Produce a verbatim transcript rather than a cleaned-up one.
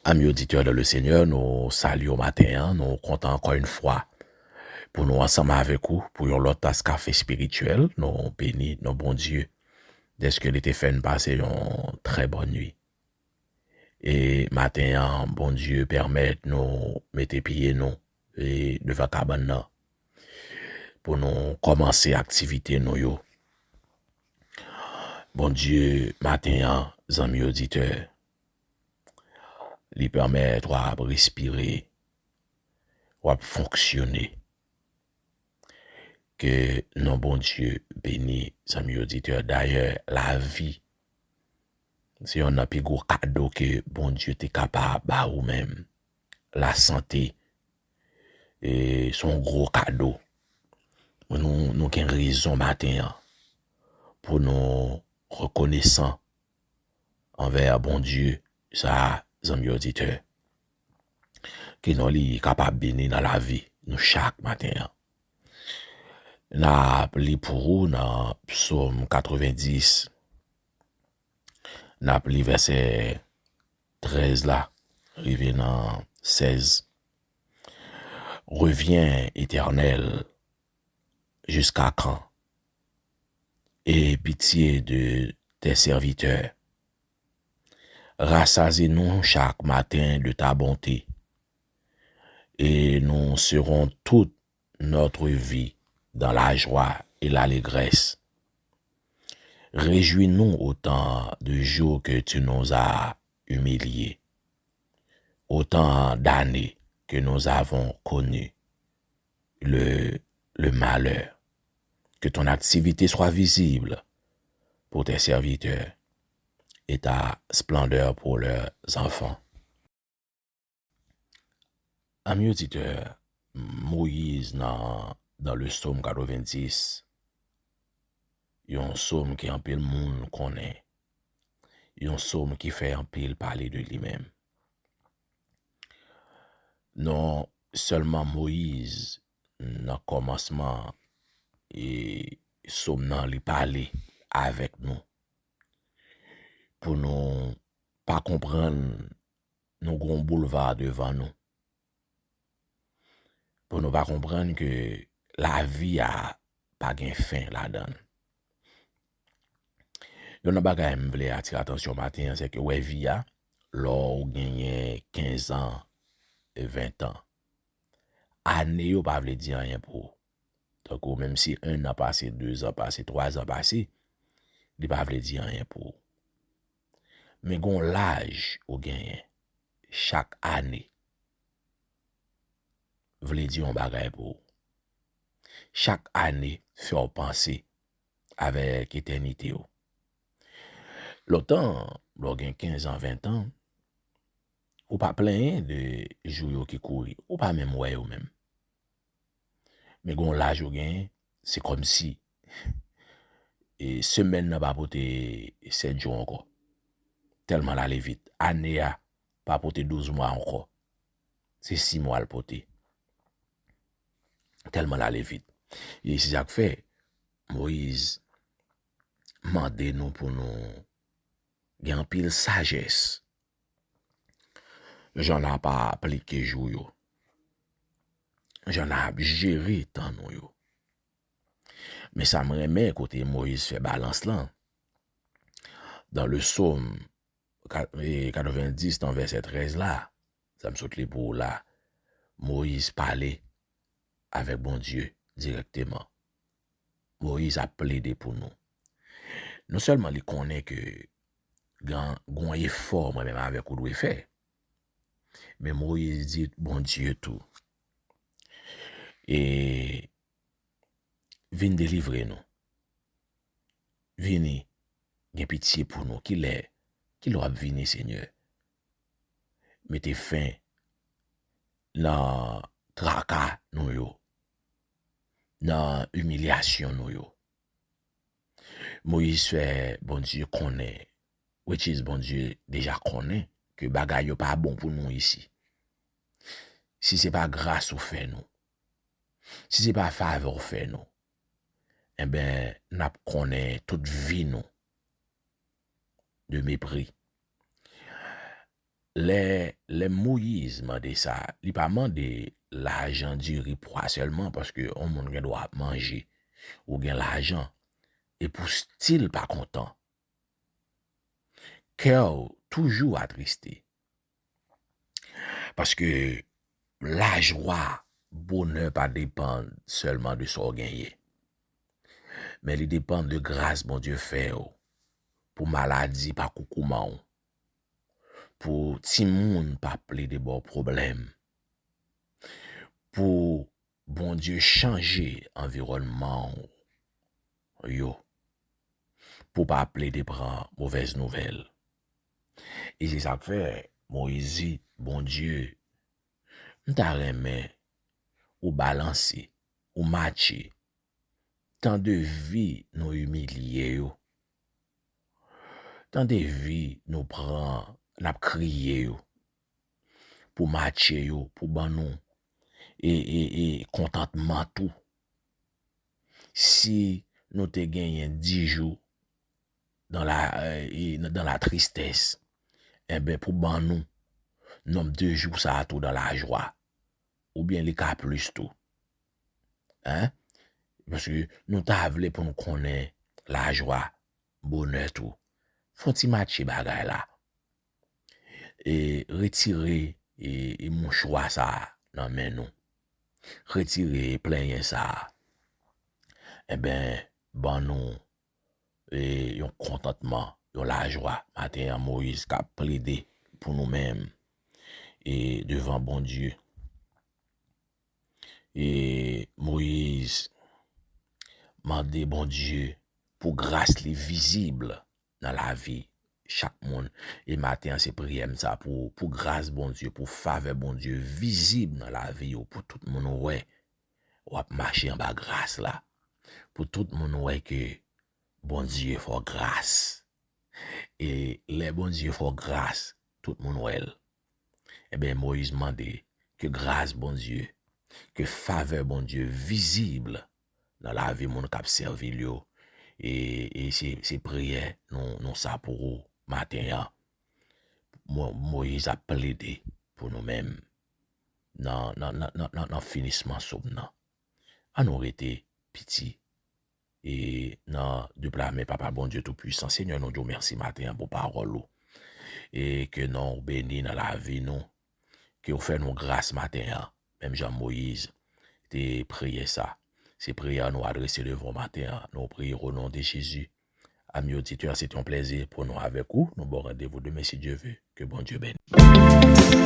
Ami oditè dan le Senyè, nou salye w maten an, nou kontan ankò yon fwa pou nou ansanm avèk ou pou yon lòt tas kafe espirityèl. Nou beni non Bondye dèske li te fè n pase yon trè bòn nwi. E maten an, Bondye pèmèt nou mete pye nou e devan kabann nan pou nou kòmanse aktivite nou yo. Bondye, maten an, zanmi oditè, li pèmèt w ap respire, w ap fonksyone. Ke non Bondye beni, zanmi oditè. Dayè, lavi se yonn nan pi gwo kado ke Bondye te kapab ba ou menm. Lasante, e, se yon gwo kado. Nou, nou gen rezon maten an pou nou rekonesan anvè Bondye sa, zanmi oditè. Ke non li kapab beni nan lavi nou chak maten an. N ap li pou ou nan Psòm katrevendis. N ap li vèsè trèz la, rive nan sèz. Reviens, Éternel, jusqu'à quand? Aie pitié de tes serviteurs. Rassasiez-nous chaque matin de ta bonté, et nous serons toute notre vie dans la joie et l'allégresse. Réjouis-nous au temps du jour que tu nous as humiliés, au temps d'années que nous avons connu le, le malheur. Que ton activité soit visible pour tes serviteurs et ta splendeur pour leurs enfants. Ami oditè, Moyiz nan, dans le Psaume quatre-vingt-dix, yon sòm ke anpil moun konnen, yon sòm ki fè anpil pale de li menm. Non sèlman Moyiz, nan kòmansman e sòm nan, li pale avèk nou pou nou pa konprann nou gen yon boulva devan nou. Pou nou pa konprann ke lavi a pa gen fen ladan l. Youn nan bagay m vle atire atansyon maten an, se ke wè vi a, lè w genyen kenz an, ven an, ane yo pa vle di anyen pou ou. Tankou menm si en an pase, de zan pase, twa zan pase, li pa vle di anyen pou ou. Men gon laj ou genyen chak ane vle di yon bagay pou ou. Chak ane fè w panse avèk etènite w. Lontan, lè w gen kenz an, ven an, ou pa plenyen de jou yo ki kouri, ou pa menm wè yo menm. Men gon laj ou genyen, se kòmsi e semèn nan pa pote sèt jou ankò. Tèlman l ale vit. Ane a pa pote douz mwa ankò. Se sis mwa l pote. Tèlman l ale vit. E se sa k fè Moyiz mande nou pou nou gen anpil sajès jan n ap aplike jou yo, jan n ap jere tan nou yo. Men sa m renmen kote Moyiz fè balans lan, dans le Psaume ka-, e, katrevendis, nan vèsè trèz la, sa m sot li pou ou la, Moyiz pale avèk Bondye dirèkteman. Moyiz ap plede pou nou. Non sèlman li konnen ke gen, gen yon efò mwen menm avèk ou dwe fè, men Moyiz di Bondye tou, e vin delivre nou. Vini, gen pitye pou nou. Kilè, kilè w ap vini, Senyè? Mete fen nan traka nou yo, nan imilyasyon nou yo. Moyiz fè Bondye konnen, which is Bondye deja konnen ke bagay yo pa bon pou nou isi. Si se pa gras ou fè nou, si se pa favè w fè nou, enben, n ap konnen tout vi nou de mepri. Lè, lè Moyiz mande sa, li pa mande lajan, diri, pwa sèlman, paske yon moun gen dwa ap manje, ou gen lajan, e pou still pa kontan. Kè w toujou atriste. Paske lajwa, bonè pa depann sèlman de sa w genyen. Men li depann de gras Bondye fè w, pou maladi pa koukouman w, pou timoun pa plede ba w pwoblèm, pou Bondye chanje anviwònman w yo, pou pa plede pran movèz nouvèl. E se sa k fè Moyiz di, Bondye, m ta renmen ou balanse, ou matche tan de vi nou imilye yo, tan de vi nou pran, n ap kriye yo, pou matche yo, pou ban nou e, e, e kontantman tou. Si nou te genyen dis jou dans la, euh, et dans la tristesse, enben, pou ban nou nonb de jou sa a tou dans la joie. Oubyen li ka plis tou. Hein? Paske nou ta vle pou nou konnen lajwa, bonè tou. Fè yon ti matche bagay la. E retire e, e mouchwa sa a nan men nou. Retire plenyen sa a. Enben, ban nou e yon kontantman, yon lajwa. Maten an, Moyiz k ap plede pou nou menm e devan Bondye. E Moyiz mande Bondye pou gras li vizib nan lavi chak moun. E maten an, se priyè m sa pou, pou gras Bondye, pou favè Bondye vizib nan lavi w, pou tout moun wè w ap mache anba gras la. Pou tout moun wè ke Bondye fè w gras. E lè Bondye fè w gras, tout moun wè l. Enben, Moyiz mande ke gras Bondye, ke favè Bondye vizib nan lavi moun k ap sèvi l yo. E, e se, se priyè nou, nou sa pou ou maten an. Mo-, Moyiz ap plede pou nou menm nan, nan, nan, nan, nan, nan finisman sòm nan. An nou rete piti e nan de pla men Papa Bondye Toupwisan. Senyè, nou di w mèsi maten an pou pawòl ou. E ke non w beni nan lavi nou. Ke w fè nou gras maten an, menm jan Moyiz te priye sa. Se priyè nou adrese devan w maten an. Nou priye o non de Jezi. Ami oditè, se te yon plèzi pou nou avèk ou. Nou ba w randevou demen si Dye ve. Ke Bondye beni.